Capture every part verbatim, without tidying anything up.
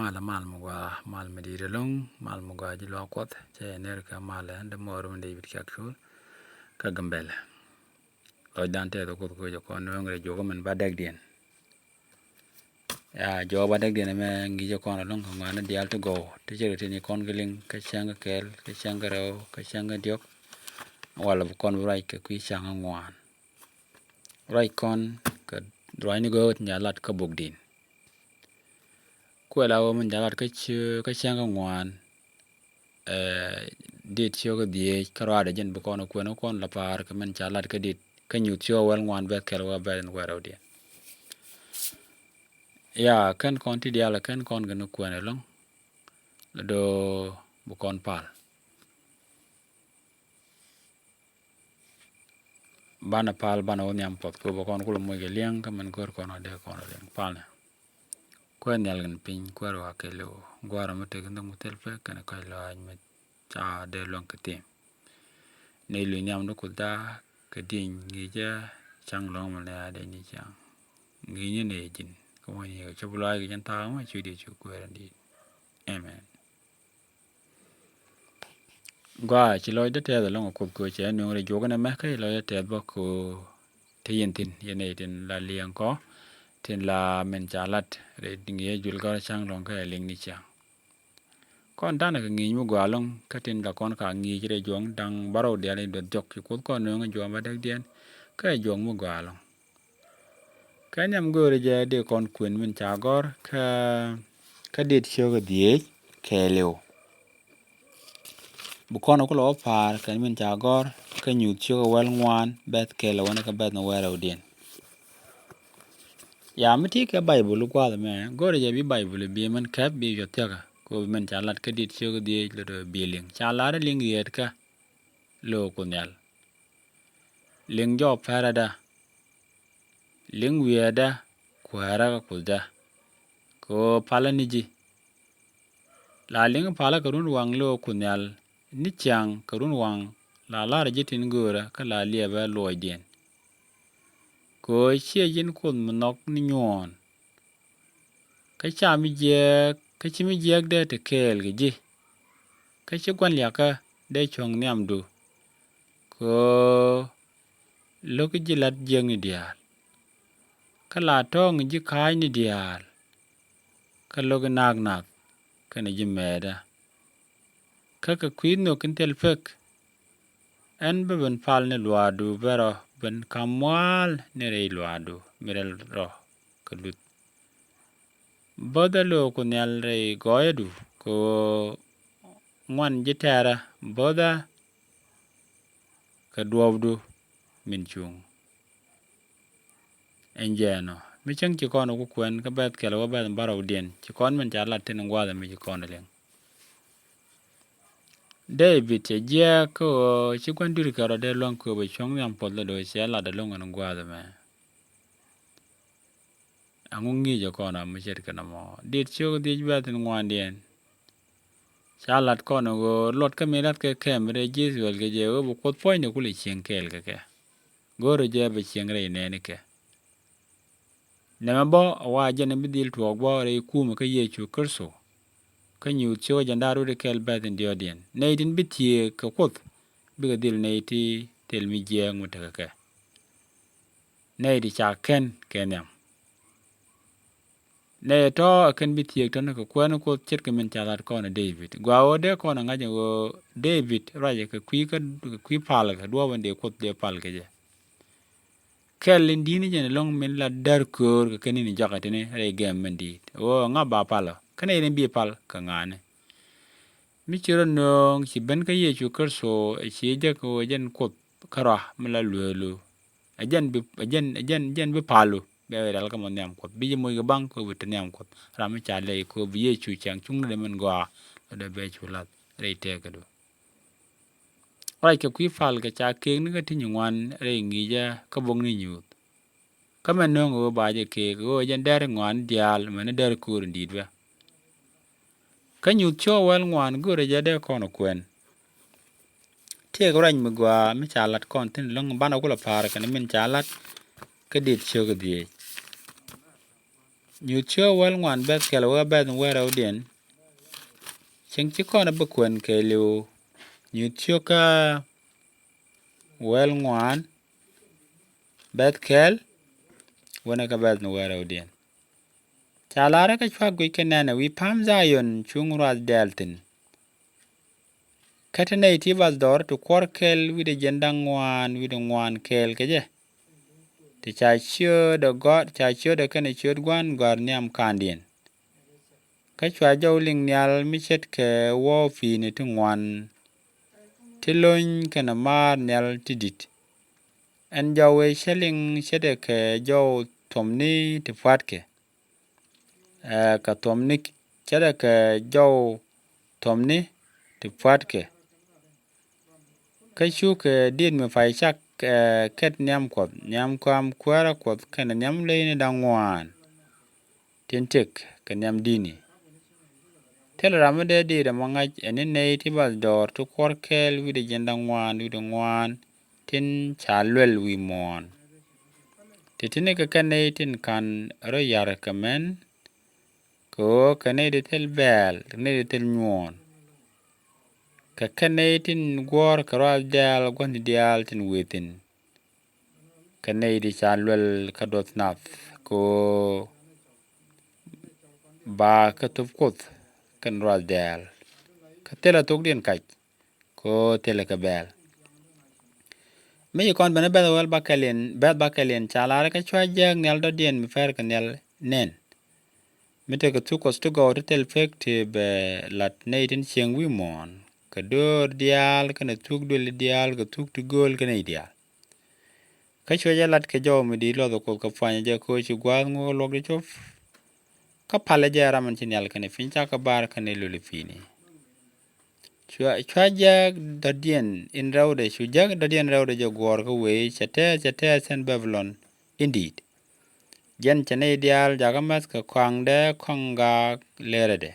Mal, mal mi gɔaa, mal mi di̱i̱t ɛlɔ̱ŋ, mal mi gɔaa ji̱ luaak Kuɔth, cɛ yɛ ner kɛ mal ɛn dee mɔɔr mi dee bit cak cuul kä Gambɛl. Lɔcdan tɛth Kuoth kɛ jɛ kɔn nööŋ rɛy juɔk min ba dɛkdiɛn. Ya, jɔɔk ba dɛkdiɛn ɛmɛ ŋi̱i̱cɛ kɔn ɛlɔ̱ŋ kɛ ŋɔaani diaal ti gɔw, ti cɛ rɛ tini kɔn kɛ liŋ, kä cäŋ kɛ kɛɛl, kä cäŋ kɛ rɛw, kä cäŋ kɛ diɔ̱k. Walɛ bi kɔn bi ruac kɛ kui̱ cäŋ ŋuan. Ruac kɔn kɛ ruacni gɔw tin ca lat kä bok din. Kuɛ la ɣöö min ca lat kä ciö, kä cäŋ kä ŋuan, eh, dit ciö kä dhieec kä ruaadɛ jɛn bi kɔn kuɛn kɔn la pa̱a̱r kɛ min ca lat kä dit kä nyuth ciö wäl ŋuan bɛth kɛl wä bɛth in wɛrɛwdiɛn. Ya, kɛn kɔn ti diaal kɛn kɔn kɛ ni kuɛn ɛlɔ̱ŋ. Lɛ do̱ bi kɔn pal. Banɛ pal, banɛ wä nhiam Kuɔth kɛ bä kɔn kulɛ moc kɛ liɛŋ kä min gör kɔn a dee kɔn a liɛŋ palnɛ. Kuɛ nhial kɛn piny, kuɛ ruaak kɛ liw, gua̱a̱r mi tek in dhok mi thil pek kɛn kɔc lɔaac mi ca dee luäŋ kɛ thim. Ni luny nhiam ni Kuothda kɛ dieny ŋi̱i̱cä ca̱ŋ lɔ̱ŋ mi ni a dee ni ca̱ŋ. Ŋi̱i̱cä ni ji̱n kä wä ni kɛ cop lɔaac kɛ jɛn thaak mi cu diɛ cu kuɛɛr in di̱i̱t. Amen. Gɔaa, ci lɔcdä tɛth ɛlɔ̱ŋ Kuoth kɛ cɛ nuŋ rɛy juɔk ɛn ɛmɛ kä ci lɔcdä tɛth bä kɛ ti yɛn thi̱n, yɛn nɛy tin la liɛŋ kɔ, tin la min ca lat rɛy ŋi̱i̱cä jul gɔ̱rä ca̱ŋ lɔ̱ŋ kä ɛ liŋ ni ciaŋ. Kɔn danɛ kɛ ŋi̱i̱c mi gɔaa ɛlɔ̱ŋ kä tin la kɔn ka ŋi̱i̱c rɛy juɔk da̱ŋ bärɔw diaal in duɔth jɔk ci Kuoth kɔn nuŋ ɛ juɔk bä däkdiɛn kä ɛ juɔk mi gɔaa ɛlɔ̱ŋ. Kä nhiam göörä jɛ dee kɔn kuën min ca gɔ̱r kä, kä dit ciök kä dhieec kɛɛliw. Bi kɔn kulɛ wä pa̱a̱r kɛn min ca gɔ̱r kä nyuth ciök kä wäl ŋuan bɛth kɛɛliw wänä kä bɛth ni wɛrɛwdiɛn. Ya mi ti kɛ Baibul gua̱a̱th ɛmɛ, göörä jɛ bi Baibul bi min kɛp bi cuɔth thiakä kɛ ɣöö bi min ca lat kä dit ciök kä dhieec lät ɣöö bi liŋ. Ca lat liŋ yiëëtkä lo̱o̱ Kuoth Nhial. Liŋ jɔɔk pɛrɛdä. Liŋ wiɛɛdä kuäärä kä Kuothdä. Kɛ ɣöö palä ni ji̱. La liŋ palä kɛ run waŋ lo̱o̱ Kuoth Nhial ni ciaŋ kɛ run waŋ la la̱rä ji̱ tin göörä kä la liɛpä luɔcdiɛn. Kɛ ɣöö ciɛ ji̱n Kuoth mi nhɔk ni nyuɔ̱ɔ̱n. Kä ca mi jiääk, kä ci mi jiääk dee te kɛɛl kɛ ji̱. Kä ci gua̱n liakä dee cuɔ̱ŋ nhiamdu. Kɛ ɣöö lo̱k ji̱ la̱t jiäkni diaal. Kä la tɔ̱ɔ̱ŋ ji̱ ka̱a̱cni diaal. Kä lo̱k na̱a̱k nath kɛnɛ ji̱ mɛɛtdä. Kä kɛ kui̱ nhök in thil pek. Ɛn bä ben pal ni luaakdu bɛ rɔ ben ka̱m mua̱a̱l ni rɛy luaakdu mi rɛl rɔ kɛ luth. Bo̱thä lo̱o̱ Kuoth Nhial rɛy gɔɔyädu kɛ ɣöö ŋuan ji̱ tɛ̈rä bo̱thä kɛ duɔ̱ɔ̱pdu min cuŋ. Ɛn jɛ ɛnɔ mi cäŋ ci kɔn ku kuɛn kä bɛth kɛl wä bɛth bärɔwdiɛn ci kɔn min ca lat tin gua̱a̱th mi ci kɔn liŋ. David cɛ jiɛɛk kä ɣöö ci gua̱n dui̱r kɛ rɔ dee luäŋ kööbä cuɔ̱ŋ nhiam puɔth lɛ do̱ cɛ lat ɛlɔ̱ŋ ɛn gua̱a̱th ɛmɛ. Ɛŋu ŋi̱i̱cɛ kɔn ram mi ce̱tkɛ nɔmɔ? Dit ciök dhiec bɛ̈th in ŋuandiɛn. Ca lat kɔn ɣöö luɔt kä mi lat kɛ kɛm rɛy ji̱ Ithɛrɛl kɛ jɛ ɣöö bi Kuoth puɔ̱nydɛ kulɛ cieŋ kɛɛl kɛ kɛ. Go̱o̱rɛ jɛ bɛ cieŋ rɛy nɛɛnikɛ. Nɛmɛ bä a wa jɛn bi dhil tuɔɔk bä rɛy kumɛ kä Yecu Kritho. Kä nyuuth ciök jɛn da̱r rut kɛɛl bɛ̈th in diɔ̱ɔ̱diɛn. Nɛy tin bi thieek kɛ Kuoth bikɛ dhil nɛy ti thil mi jiɛɛk mi tekɛ kɛ. Nɛy ti ca kɛn kɛ nhiam. Nɛy tɔ̱ ɛ kɛn bi thieek tɔ̱nɛ kɛ kuɛɛni Kuoth ce̱tkɛ min ca lat kɔn ɛ David. Gɔaa ɣöö dee kɔn ɛ ŋa̱c ɛ ɣöö David ruacɛ kɛ kui̱ kä, kɛ kui̱ palkɛ duɔ̱ɔ̱p in dee Kuoth dee palkɛ jɛ. Kɛl in di̱t ni jɛn ɛlɔ̱ŋ min la däär köör kɛ kɛn in jɔakɛ tini rɛy gɛm min di̱i̱t. Ɣöö ŋa ba palɔ? Kä nɛy tin bi pal kɛ ŋa̱a̱ni. Mi ci rɔ nööŋ ci ben kä Yecu Kritho ɛ ci jek ɣöö jɛn Kuoth kärɔa mi la lueelu. Ɛ jɛn bi, ɛ jɛn, ɛ jɛn, jɛn bi palu bɛ rial kä mɔ nhiam Kuɔth. Bi jɛ moc kɛ baŋ kɛ ɣöö bi te nhiam Kuɔth. Ram mi ca lɛy kɛ ɣöö bi Yecu cäŋ cuŋni dee min gɔaa lɔ dee bɛ cu lath rɛy tëëkädu. Ruac kɛ kui̱ pal kɛ ca kek ni kä ti nyin ŋuan rɛy ŋi̱i̱cä kä bok ni nyuuth. Kä mɛ nööŋ ɣöö ba jɛ kek ɣöö jɛn dɛr ŋuan diaal mɛn dɛr köör in di̱i̱t bä. Kä nyuuth cio̱o̱k wäl ŋuan görɛ jɛ dee kɔn ɔ kuɛn. Tiɛɛk ruac mi gɔaa mi ca lat kɔn thi̱n ɛlɔ̱ŋ banɛ kulɛ pa̱a̱r kɛn min ca lat kä dit ciök dhiec. Nyuuth ciök wäl ŋuan bɛ̈th kɛl wä bɛ̈th ni wäl rɛwdiɛn. Cieŋ ci kɔn a bi kuɛn kɛɛliw. Nyuuth ciök kä wäl ŋuan bɛ̈th kɛl wä ni kä bɛ̈th ni wäl rɛwdiɛn. Ca lar kä cua guic kɛ nɛnɛ wi̱i̱ pa̱a̱m Dhayɔn cuŋ ruath dɛɛl thi̱n. Kä te nɛy ti bath dɔɔr ti kuɔr kɛl wi̱cdɛ jiɛn da̱ŋ ŋuan wi̱cdɛ ŋuan kɛɛl kɛ jɛ. Ti ca ciötdɛ gɔ̱a̱r, ca ciötdɛ kɛnɛ ciöt Gua̱n gɔ̱a̱r nhiam kaandiɛn. Kä cua jɔw liŋ nhial mi ce̱tkɛ wä pi̱i̱ni ti ŋuan ti lony kɛnɛ maar nhial ti di̱t. Ɛn jɔw ëë cä liŋ ce̱tkɛ jɔw thuɔ̱mni ti pua̱tkɛ. Ɛ, kɛ thuɔ̱mni ce̱tkɛ jɔw thuɔ̱mni ti pua̱tkɛ. Kä cukɛ diet mi pay cak, ɛ, kɛt nhiam Kuɔth, nhiam kɔam kuäärä Kuɔth kɛnɛ nhiam leyni da̱ŋ ŋuan tin tëk kɛ nhiam di̱tni. Thilɛ ram mi dee diet ɛmɔ ŋa̱c ɛn ni nɛy ti bath dɔɔr ti kuɔr kɛɛl wi̱cdɛ jiɛn da̱ŋ ŋuan wi̱cdɛ ŋuan tin ca luɛl wi̱i̱ muɔ̱ɔ̱n. Ti̱ti̱ni kɛ kɛn nɛy tin ka̱n rɔ ya̱r kɛ mɛn, kɛ ɣöö kɛ nɛy ti thil bɛɛl kɛ nɛy ti thil nyuɔ̱ɔ̱n. Kɛ kɛn nɛy tin guɔ̱ɔ̱r kɛ ruath dɛɛl gua̱thni diaal tin wëë thi̱n. Kɛ nɛy ti ca luɛl kä duɔth nath kɛ ɣöö ba kɛ thop Kuoth kɛn ruath dɛɛl. Kä thilɛ thokdiɛn kac kɛ ɣöö thilɛ kɛ bɛɛl. Mi ci kɔn ben bɛ̈th wäl bakɛliɛn, bɛ̈th bakɛliɛn ca lar kä cua jääk nhial dɔ̱diɛn mi pɛr kɛ nhial nɛn. Mi tekɛ thuk Kuɔth ti gɔw ti thil pek ti bɛ lat nɛy tin cieŋ wi̱i̱ muɔ̱ɔ̱n kɛ döör diaal kɛnɛ thuk duëli diaal kɛ thuk ti gööl kɛ nɛy diaal. Kä cuɛ jɛ lat kɛ jɔw mi di̱i̱t luɔth ɛ Kuoth kɛ pua̱nyɛ jɛ köö ci gua̱a̱th ŋukä luɔk di cop. Kä palɛ jɛ ram in ci nhial kɛnɛ piny cakɛ bar kɛnɛ luli pi̱i̱ni. Cua, cua jääk dɔ̱diɛn in rɛwdɛ, cu jääk dɔ̱diɛn rɛwdɛ jɛ guɔ̱ɔ̱r kä wëë cɛ tɛɛth, cɛ tɛɛth thin Babilɔn in di̱i̱t. Jɛn cɛ nɛy diaal jakä mɛth kɛ kɔaŋdɛ kɔaŋ gaak leerädɛ.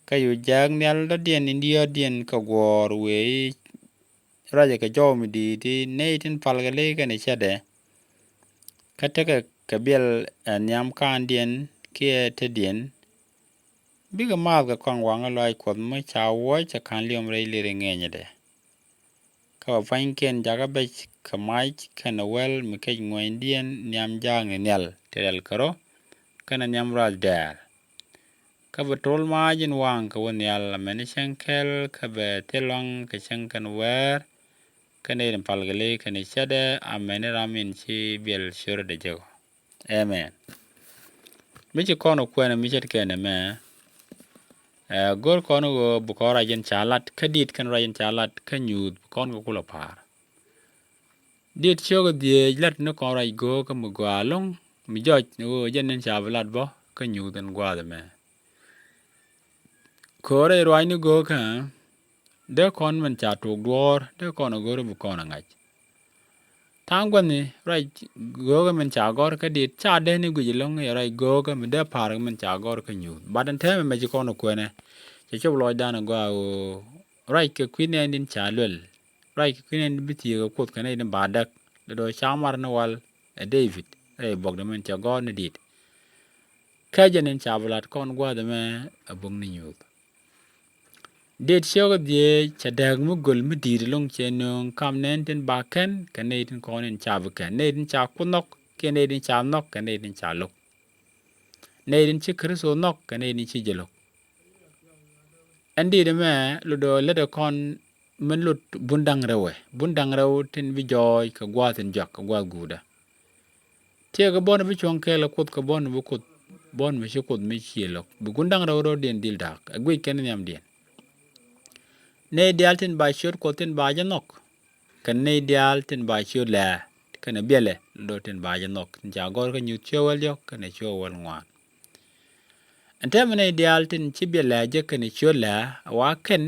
Kä cu jääk nhial dɔ̱diɛn in diɔ̱ɔ̱diɛn kɛ guɔ̱ɔ̱r wëë ruacɛ kɛ jɔw mi di̱i̱t i̱ nɛy tin palkɛ ley kɛnɛ cätdɛ. Kä tekɛ kɛ biɛl ɛ nhiam kaandiɛn kiɛ tetdiɛn. Bikɛ maath kɛ kɔaŋ waŋä lɔaac Kuɔth mi ca wuɔc cɛ ka̱n liɔm rɛy liri ŋɛɛnyädɛ. Kä bɛ pua̱nykiɛn jakä bɛc kɛ mac kɛnɛ wäl mi kɛc ŋuɛnydiɛn nhiam jaakni nhial ti rɛl kɛ rɔ kɛnɛ nhiam ruath dɛɛl. Kä bɛ tol mac in waŋ kɛ wä nhial amäni cäŋ kɛl kä bɛ thil luaŋ kɛ cäŋ kɛn wäär. Kä nɛy tin palkɛ ley kɛnɛ cätdɛ amäni ram in ci biɛl ciötdɛ jek ɔ. Amen. Mi ci kɔn ɔ kuɛn mi ce̱tkɛ nɛmɛ. Ɛ, go̱r kɔn ɣöö bi kɔn ruac in ca lat kä di̱t kɛn ruac in ca lat kä nyuuth bi kɔn kɛ kulɛ pa̱a̱r. Di̱t ciök dhieec lat ni kɔn ruac go̱o̱kä mi gɔaa ɛlɔ̱ŋ mi jɔc ni ɣöö jɛn in ca bi lat bä kä nyuuth in gua̱a̱th ɛmɛ. Köörä i̱ ruacni go̱o̱kä dee kɔn min ca tuɔɔk duɔ̱ɔ̱r dee kɔn a go̱o̱rä bi kɔn a ŋa̱c. Tha̱a̱ŋ gua̱thni ruac go̱o̱kä min ca gɔ̱r kä di̱t ca dee ni guic ɛlɔ̱ŋ i̱ ruac go̱o̱kä mi dee pa̱a̱r min ca gɔ̱r kä nyuuth. Bat ɛn tɛmɛ mɛ ci kɔn a kuɛnɛ cɛ cop lɔcdan a gɔaa ɣöö ruac kɛ kui̱ nɛɛni in ca luɛl. Ruac kɛ kui̱ nɛɛni in bi thieek ɛ Kuoth kɛ nɛy in ba däk. Dee dɔ̱ ca mar ni wal ɛ David rɛy buɔkdɛ min cɛ gɔ̱r ni di̱t. Kä jɛn in ca bi lat kɔn gua̱a̱th ɛmɛ a buɔ̱k ni nyuuth. Di̱t ciök dhieec cɛ dääk mi göl mi di̱i̱t ɛlɔ̱ŋ cɛ nööŋ kam nɛn tin ba kɛn kɛ nɛy tin kɔn in ca bi kɛn, nɛy tin ca Kuoth nhɔk kiɛ nɛy tin ca nhɔk kɛ nɛy tin ca lo̱k. Nɛy tin ci Kritho nhɔk kɛ nɛy tin ci jɛ lo̱k. Ɛn di̱t ɛmɛ lot ɔ lätdɛ kɔn min lot bun da̱ŋ rɛwɛ, bun da̱ŋ rɛw tin bi jɔɔc kɛ gua̱a̱th in jɔak kɛ gua̱a̱th guutdä. Tiɛɛkɛ buɔ̱n bi cuɔ̱ŋ kɛɛl ɛ Kuoth kɛ buɔ̱n bi Kuoth, buɔ̱n mi ci Kuoth mi cië lo̱k. Bi gun da̱ŋ rɛw rɔ̱diɛn dhil da̱a̱k ɛ guic kɛn nhiamdiɛn. Nɛy diaal tin ba ciöt Kuɔth tin ba jɛ nhɔk. Kɛn nɛy diaal tin ba ciöt lɛ̱̈ɛ̱̈ kɛnɛ biɛlɛ do̱ tin ba jɛ nhɔk. Tin ca gɔ̱r kä nyuuth ciök wäl diɔ̱k kɛnɛ ciök wäl ŋuan. Ɛn tɛmɛ nɛy diaal tin ci biɛlɛ jɛ kɛnɛ ciöt lɛ̱̈ɛ̱̈ a wa kɛn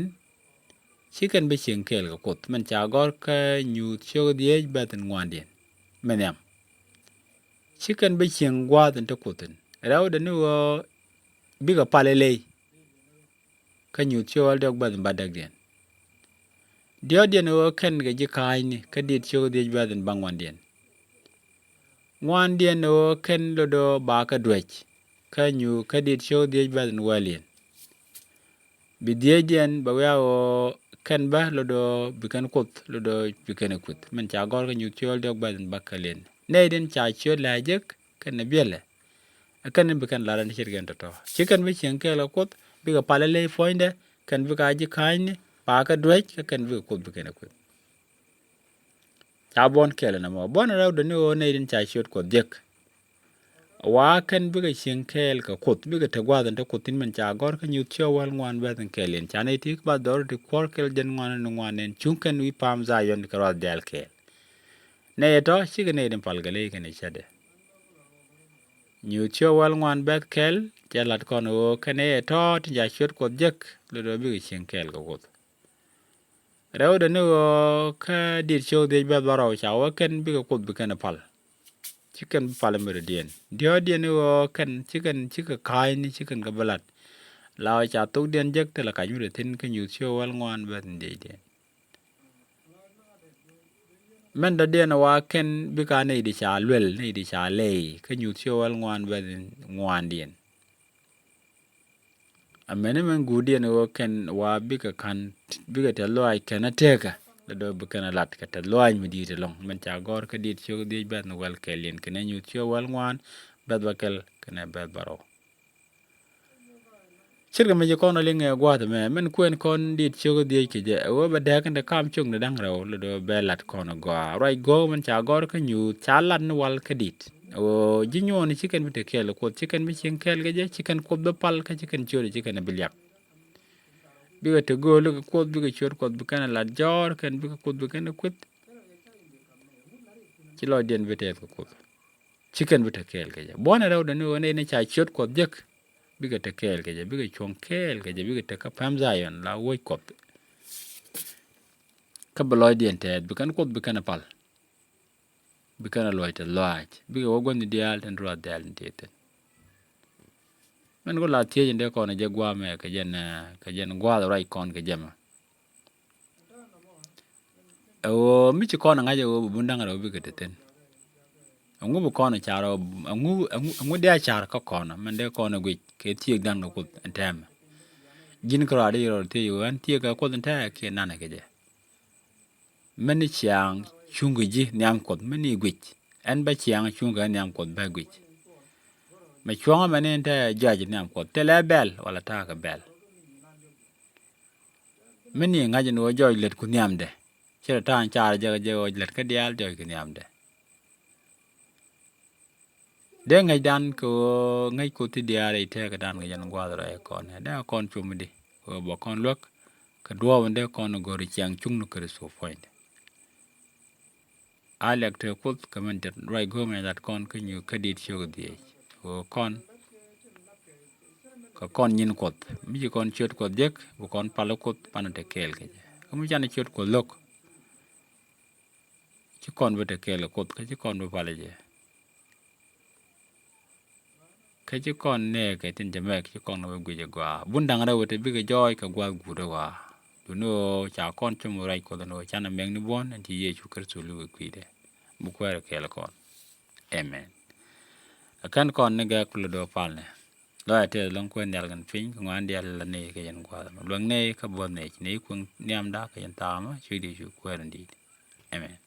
ci kɛn bi cieŋ kɛɛl kɛ Kuoth. Min ca gɔ̱r kä nyuuth ciök dhieec bɛ̈th in ŋuandiɛn. Min nhiam. Ci kɛn bi cieŋ gua̱a̱th in te Kuoth in. Rɛwdɛ ni ɣöö bikɛ pal iley. Kä nyuuth ciök wäl diɔ̱k bɛ̈th in ba däkdiɛn. Diɔ̱ɔ̱kdiɛn ɣöö kɛn kɛ ji̱ ka̱a̱cni kä di̱t ciök dhieec bɛ̈th in ba ŋuandiɛn. Ŋuandiɛn ɣöö kɛn lotdɔ ba kɛ duec kä nyuuth kä Dit ciök dhiec bɛ̈th in wäl yɛn. Bi dhiecdiɛn bɛ wiaa ɣöö kɛn bä lotdɔ bi kɛn Kuoth lotdɔ bi kɛn ɛ kueth. Min ca gɔ̱r kä nyuuth ciök diɔ̱k bɛ̈th in bäkɛl yɛn. Nɛy tin ca ciöt lɛ jek kɛn ɛ biɛlɛ. Ɛ kɛn bi kɛn lat ɛn ce̱tkɛn tɔ̱tɔ̱. Ci kɛn bi cieŋ kɛɛl kɛ Kuoth, bikɛ pal ɛ ley puɔ̱nydɛ, kɛn bikɛ a ji̱ ka̱a̱cni, ba kɛ duec, kä kɛn bikɛ Kuoth bi kɛn ɛ kueth. Ca buɔ̱n kɛɛl ɛn ɛmɔ. Buɔ̱n ɛ rɛwdɛ ni ɣöö nɛy tin ca ciöt Kuɔth jek. Wa kɛn bikɛ cieŋ kɛɛl kɛ Kuoth, bikɛ te gua̱a̱th in te Kuoth thi̱n min ca gɔ̱r kä nyuuth ciök wäl ŋuan bɛ̈th in kɛɛl yɛn. Ca nɛy ti kä ba dhɔr ti kuɔ̱r kɛl jɛn ŋuan ni ŋuan nɛn cuŋ kɛn wi̱i̱ pa̱a̱m Dhayɔn kɛ ruath diaal kɛɛl. Nɛy ɛ tɔ̱ cikɛ nɛy tin pal kɛ ley kɛn ɛ cätdɛ. Nyuuth ciök wäl ŋuan bɛ̈th kɛl, cɛ lat kɔn ɣöö kɛn ɛ tɔ̱ tin ca ciöt Kuɔth jek, lotdɔ bikɛ cieŋ kɛɛl kɛ Kuoth. Rɛwdɛ ni ɣöö kä Dit ciök dhiec bɛ̈th bärɔw ca wä kɛn bikɛ Kuoth bi kɛn ɛ pal. Ci kɛn bi pal mi rɔ̱diɛn. Diɔ̱ɔ̱diɛn ni ɣöö kɛn ci kɛn cikɛ ka̱a̱cni ci kɛn kɛ bi lat. La ɣöö ca thokdiɛn jek thilɛ kac mi rɔ̱ thi̱n kä nyuuth ciök wäl ŋuan bɛ̈th in dhiecdiɛn. Mɛn dɔ̱diɛn wa kɛn bikɛ a nɛy di ca luɛl, nɛy di ca lɛy kä nyuuth ciök wäl ŋuan bɛ̈th in ŋuandiɛn. Amäni mɛn guutdiɛn ɣöö kɛn wa bikɛ ka̱n, bikɛ tɛth lɔaac kɛn a tekä, lɛ dɔ̱ bi kɛn a lat kɛ tɛth lɔaac mi di̱i̱t ɛlɔ̱ŋ. Mɛn ca gɔ̱r kä Dit ciök dhiec bɛ̈th in wäl kɛl yɛn kɛnɛ nyuuth ciök wäl ŋuan bɛ̈th bäkɛl kɛnɛ bɛ̈th bärɔw. Ce̱tkɛ mi ci kɔn a liŋ ɛ gua̱a̱th ɛmɛ, mɛn kuɛn kɔn Dit ciök dhiec kɛ jɛ, ɛ ɣöö bɛ dääk in te kam cio̱ŋ ni da̱ŋ rɛw, lɛ dɔ̱ bɛ lat kɔn ɛ gɔaa. Ruac go̱o̱k mɛn ca gɔ̱r kä nyuuth, ca lat ni wal kä Dit. Ɛ ɣöö ji̱ nyuɔɔni ci kɛn bi te kɛɛl ɛ Kuoth, ci kɛn bi cieŋ kɛɛl kɛ jɛ, ci kɛn Kuoth bi pal, kä ci kɛn ciötdɛ ci kɛn bi liak. Bikɛ te gööl kɛ Kuoth, bikɛ ciöt Kuɔth bi kɛn ɛ lat jɔ̱ɔ̱r, kɛn bikɛ Kuoth bi kɛn ɛ kueth. Ci lɔcdiɛn bi tɛth kɛ Kuoth. Ci kɛn bi te kɛɛl kɛ jɛ. Buɔ̱n ɛ rɛwdɛ ni ɣöö nɛy ni ca ciöt Kuɔth jek, bikɛ te kɛɛl kɛ jɛ, bikɛ cuɔ̱ŋ kɛɛl kɛ jɛ, bikɛ te kä päm Dhayɔn la woc Kuɔth. Kä bi lɔcdiɛn tɛth, bi kɛn Kuoth bi kɛn ɛ pal. Bi kɛn ɛ luɔc tɛth lɔaac, bikɛ wä gua̱thni diaal tin ruath diaal tin tëë thi̱n. Mɛn ku la thiec in dee kɔn ɛ jɛ gua̱a̱mɛ kɛ jɛn, eh, kɛ jɛn gua̱a̱th ruac kɔn kɛ jɛ mɛ. Ɛ ɣöö mi ci kɔn ɛ ŋa̱c ɛ ɣöö bi bun da̱ŋ rɛw bikɛ te thi̱n. Ɛŋu bi kɔn ɛ car ɛ ɣöö, ɛŋu, ɛŋu, ɛŋu dee a car kä kɔn ɛ, mɛn dee kɔn ɛ guic kɛ thiëëk da̱ŋ kɛ Kuoth ɛn tɛmɛ. Ji̱n kärɔa dee rɔ thiec ɣöö ɛn thiëëk kɛ Kuoth ɛn tɛmɛ kiɛ nanɛ kɛ jɛ. Mɛn ni ciaŋ cuŋkɛ ji̱ nhiam Kuɔth, mɛn ni guic. Ɛn bä ciaŋ cuŋkɛ nhiam Kuɔth bä guic. Mɛ cuɔ̱ŋä mɛn ni ɛn tɛmɛ jɔac nhiam Kuɔth. Thilɛ bɛl, wala ta̱a̱ kɛ bɛl. Mi ni ŋa̱c ni ɣöö jɔɔc lät ku nhiamdɛ. Ci rɔ ta̱a̱ŋ car jɛ kɛ jɛ ɣöö lät kä diaal jɔɔc kɛ nhiamdɛ. Dee ŋäcdan kɛ ɣöö ŋäc Kuoth ti diaal rɛy tëkädan kɛ jɛn gua̱a̱th rɛy kɔn ɛ. Dee a kɔn com di kɛ ɣöö bɛ kɔn luäk kɛ duɔ̱ɔ̱p in dee kɔn go̱r ciaŋ cuŋ ni Kritho puɔ̱nydɛ. A liak te Kuoth kɛ min tet ruac go̱o̱mɛ lat kɔn kä nyuuth kä Dit ciök dhiec. Kɛ ɣöö kɔn, kɛ kɔn nyin Kuɔth. Mi ci kɔn ciöt Kuɔth jek, bi kɔn pal Kuoth pan te kɛɛl kɛ jɛ. Kä mi can ciöt Kuɔth lo̱k, ci kɔn bi te kɛɛl kɛ Kuoth, kä ci kɔn bi pal jɛ. Kä ci kɔn nɛɛkɛ tin jɛ mɛk, ci kɔn bi guic ɛ gɔaa. Bun da̱ŋ rɛw te bikɛ jɔɔc kɛ gua̱a̱th guut ɛ gɔaa. Duni ɣöö ca kɔn com ruac Kuɔth ni ɣöö canɛ mɛk ni buɔ̱n ɛn ci Yecu Kritho luk ɛ kui̱dɛ. Bi kuäär ɛ kɛɛl kɔn. Amen. Ɛ kɛn kɔn ni gɛɛk kulɛ do̱ palnɛ. Lɔcɛ tɛth lɔŋ kuɛn nhial kɛn piny kɛ ŋuan diaal la nɛy kɛ yɛn gua̱a̱th ɛmɔ. Luäŋ nɛy kä buɔth nɛy ci nɛy kuäŋ nhiamda kɛ yɛn thaamä cuc di cu kuäär in di̱i̱t. Amen.